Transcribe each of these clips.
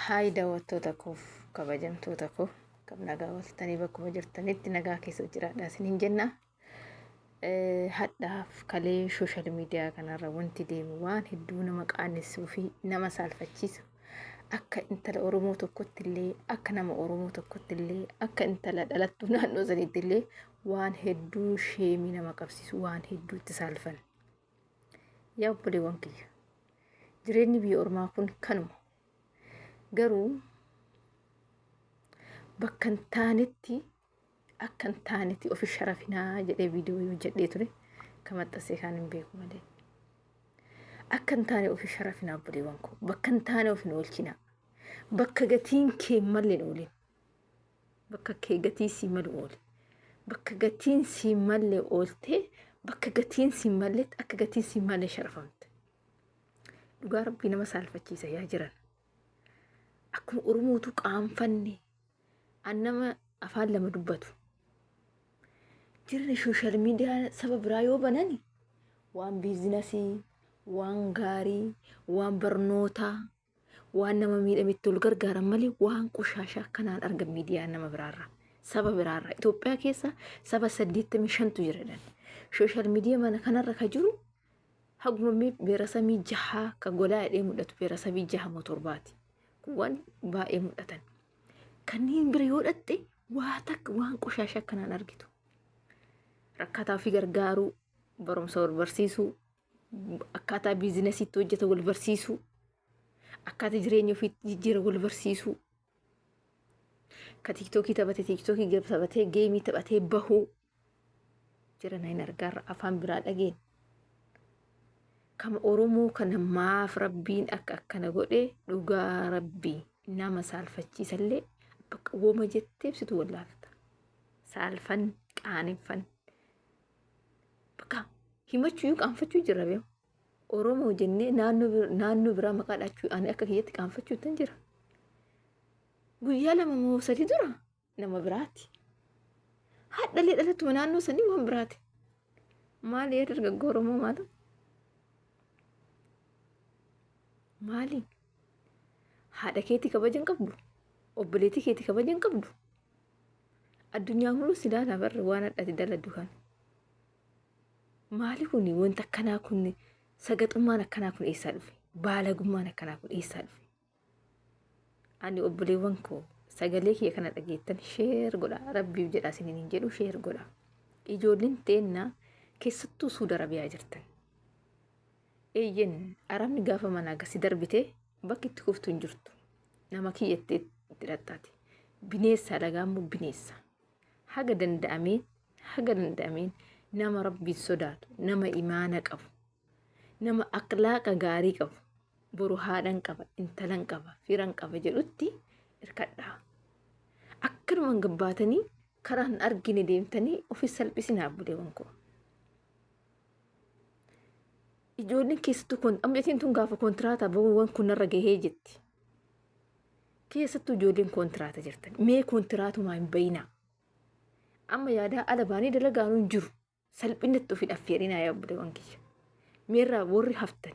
Haay daawwattoota koof kabajamtoota koo kam nagaa ooltanii bakkuma jirtanitti nagaa keessa jiraadha isiniin jenna. Hadhaaf kalee sooshaal miidiyaa kanarra wanti deemu waan hedduu nama qaanessuu fi nama saalfachiisu akka intala Oromoo tokkotti illee akka nama Oromoo tokkotti illee akka intala dhalattuu naannoo saniitti illee waan hedduu sheemii nama qabsiisu waan hedduu itti saalfan. Yaa obboleewwan kiyya jireenyi biyya ormaa kun kanuma. Garuu bakka hin taanetti akka hin taanetti ofi sharafinaa jedhee viidiyoo yoo jedhee ture kan maxxansee kaan hin beeku malee. Akka hin taane ofi sharafinaa obboleewwan koo bakka hin taane of hin oolchinaa. Bakka gatiin kee hin malle hin oolin. Bakka kee gatii sii malu ooli. Bakka gatiin sii malle ooltee bakka gatiin sii malletti akka gatiin sii malle sharafamte. Dhugaa rabbii nama saalfachiisa yaa jiran. Akkuma Oromootu qaanfanne an nama afaan lama dubbatu. Jirri sooshaal miidiyaa saba biraa yoo banani waan biizinasii, waan gaarii, waan barnootaa, waan nama miidhametti ol gargaaran malee waan qoshaashaa akkanaan argan miidiyaa nama biraarraa saba biraarraa Itoophiyaa keessa saba 85tu jira jedhan. Sooshaal miidiyaa mana kanarra ka jiru haguma mee beerasamii jahaa ka golaa jedhee mul'atu beerasamii jaha moo torbaati. Kun waan baay'ee mul'atan. Kanneen bira yoo dhatte waa takka waan qoshaashaa akkanaan argitu. Rakkataa ofii gargaaruu, barumsa wal barsiisuu, akkaataa biizinasiitti hojjetan wal barsiisuu, akkaataa jireenya ofiitti jijjiiran wal barsiisuu, ka tiiktookii taphate tiiktookii taphatee geemii taphatee bahuu jiran hin argaarra afaan biraa dhageen. Kama Oromoo kana maaf rabbiin akka akkana godhe dhugaa rabbii nama saalfachiisallee bakka woma jettee ibsitu wallaalta. Saalfan qaaneffan Bakka himachuuyyuu qaanfachuu jira beeku. Oromoo jennee naannoo biraa maqaa dhaachuu ani akka kiyyatti qaanfachuu ittan jira. Guyyaa lama moo sadi dura nama biraati. Hadhalee dhalattuma naannoo sanii waan biraati. Maali yaa dargaggoo Oromoo maali? Maali? Haadha keetii kabaja hin qabdu? Obboleettii keetii kabaja hin qabdu? Addunyaan hunduu si ilaalaa barra waan hadhati daladdu kana. Maali kun wanta akkanaa kun sagaxummaan akkanaa kun eessaa dhufe? Baalagummaan akkanaa kun eessaa dhufe? Ani obboleewwan koo sagalee kiyya kana dhageettan sheer godha rabbiif jedha isiniin hin jedhu sheer godha. Ijoolleen teenna keessattuu Suudi Arabiyaa jirtan. Eeyyen arabni gaafa manaa gasi darbite bakki itti kuftu hin jirtu. Nama kiyyattee itti dhaxxaati. Bineessa alagaa immoo bineessa. Haga danda'ameen haga danda'ameen nama rabbiin sodaatu nama imaana qabu nama akhlaaqa gaarii qabu boru haadhan qaba intalan qaba firan qaba jedhutti irkadhaa. Akkanumaan gabbaatanii karaa hin argine deemtanii ofi salphisinaa obboleewwan koo. Ijoolleen keessattuu kun amma isin tun gaafa kontiraata bahuuwwan kun narra gahee jetti. Keessattuu ijoolleen kontiraata jirtan mee kontiraatumaa hin bayinaa. Amma yaadaa ala baanii dalagaanuu hin jiru. Salphinatti of hin affeerinaa yaa obboleewwan kiyya. Meerraa warri haftan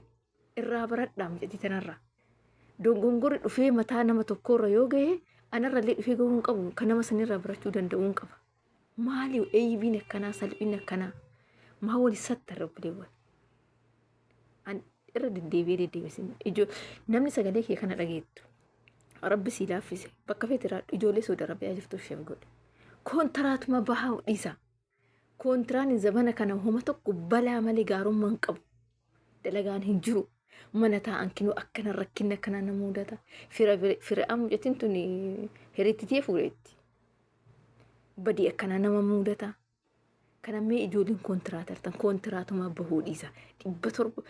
irraa baradhaa mucattii tanarraa. Dogongorri dhufee mataa nama tokkorra yoo gahe anarrallee dhufee gahuu hin qabu kan nama sanirraa barachuu danda'uu hin qaba. Maali eeybiin akkanaa salphinni akkanaa maa wal sattarra obboleewwan. An irra deddeebi'ee deddeebisin ijoo namni sagalee kee kana dhageettu rabbi sii laaffise bakka feete raadhu ijoollee Saudi Arabiyaa jirtu isheef godhe. Koontaraatuma bahaa dhiisa. Koontiraan zabana kana homa tokko balaa malee gaarummaa hin qabu. Dalagaan hin jiru. Mana taa'an kinoo akkana rakkinni akkanaa nama mudata. Fira fira amma mucattiin tun hirittitee fuudheetti. Badii akkanaa nama mudata. Kana mee ijoolleen kontiraata jirtan kontiraatumaa bahuu dhiisa. 700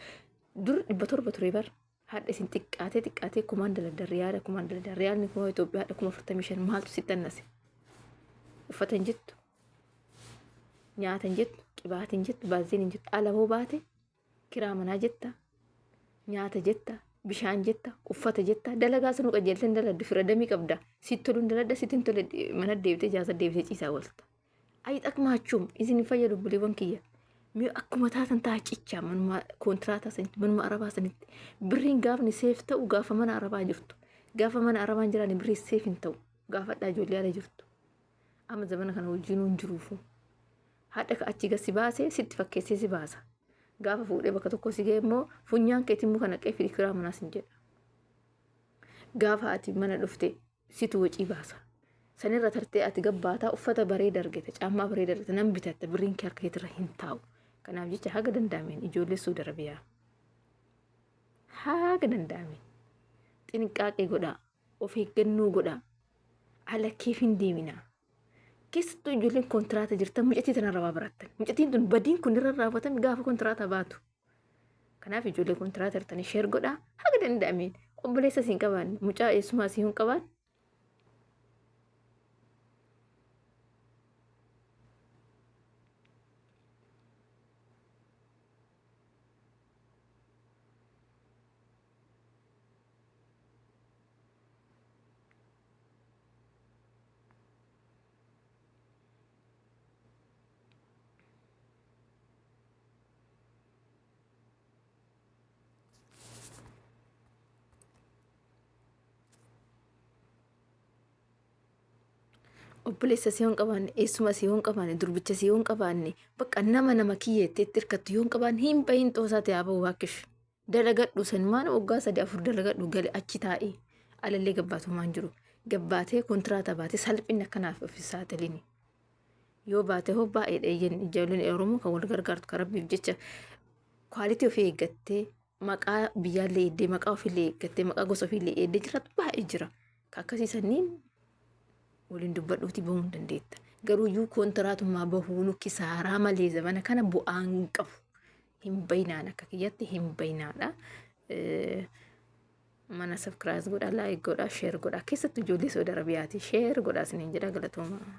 dur 700 ture bar. Hadha isin xiqqaatee xiqqaatee kumaan dalagdan riyaala kumaan dalagdan riyaalni kuma Itoophiyaa hadha 45,000 maaltu sitti annase? Uffata hin jettu, nyaata hin jettu, qibaatii hin jettu, baanziin hin jettu, ala hoo baate kiraa manaa jetta, nyaata jetta, bishaan jetta, uffata jetta, dalagaa sanuu qajeeltee hin dalagdu fira damii qabda. Sitti toluun dalagda sitti hin tole mana deebitee jaarsa deebitee ciisaa oolta. Ayi xaqmaachuum isin hin fayyadu obboleewwan kiyya. Mee akkuma taatan ta'a cichaa manuma koontiraataa sanitti manuma arabaa sanitti birriin gaafni seef ta'u gaafa mana arabaa jirtu. Gaafa mana arabaan jiraan birrii seef hin ta'u. Gaafadhaa ijoollee ala jirtu. Amma zamana kana hojiin hin jiruufu. Haadha ka achi gasi baasee sitti fakkeessee si baasa. Gaafa fuudhee bakka tokko si ga'e immoo funyaan keetiin muka naqee fidi kiraa manaas hin jedha. Gaafa ati mana dhufte situ wacii baasa. Sanirra tartee ati gabbaataa uffata bareeda argata, caammaa bareeda argata, nan bitatta birriin kee harka keetirra hin taa'u. Kanaaf jecha haga danda'ameen ijoollee Suudi Arabiyaa. Haga danda'ameen xinqaaqee godhaa, of eeggannoo godhaa, ala keef hin deeminaa. Keessattuu ijoolleen kontiraata jirtan mucattii tanarra waa barattan. Mucattiin tun badiin kun irra raawwatame gaafa kontiraata baatu. Kanaaf ijoollee kontiraata jirtanii sheer godhaa haga danda'ameen obboleessa siin qabaanne mucaa eessumaa siin hin qabaanne. Obboleessa si hin qabaanne, eessuma si hin qabaanne, durbicha si hin qabaanne, bakka nama nama kiyyeetti itti hirkattu yoo hin qabaanne hin bahin xoosaa ta'e haa bahu baakkish. Dalagadhu sanumaan waggaa sadii afur dalagadhu gali achi taa'ee alallee gabbaatumaan jiru. Gabbaatee kontiraata baatee salphinni akkanaaf of hin saaxilini. Yoo baate hoo baay'eedha eeyyan ijoolleen Oromoo kan wal gargaartu kan rabbiif jecha kwaalitii ofii eeggattee maqaa biyyaallee eeddee maqaa ofiillee eeggattee maqaa gosa ofiillee eeddee jiraatu baay'ee jira. Ka akkasii sanniin waliin dubbadhuuti bahuu hin dandeetta. Garuu iyyuu kontiraatummaa bahuun kisaaraa malee zamana kana bu'aa hin qabu. Hin bayinaan akka kiyyatti hin bayinaadha. Mana subscribe godhaa, like godhaa, share godhaa. Keessattuu ijoollee Saudi Arabiyaati. Share godhaa isiniin jedha galatoomaa.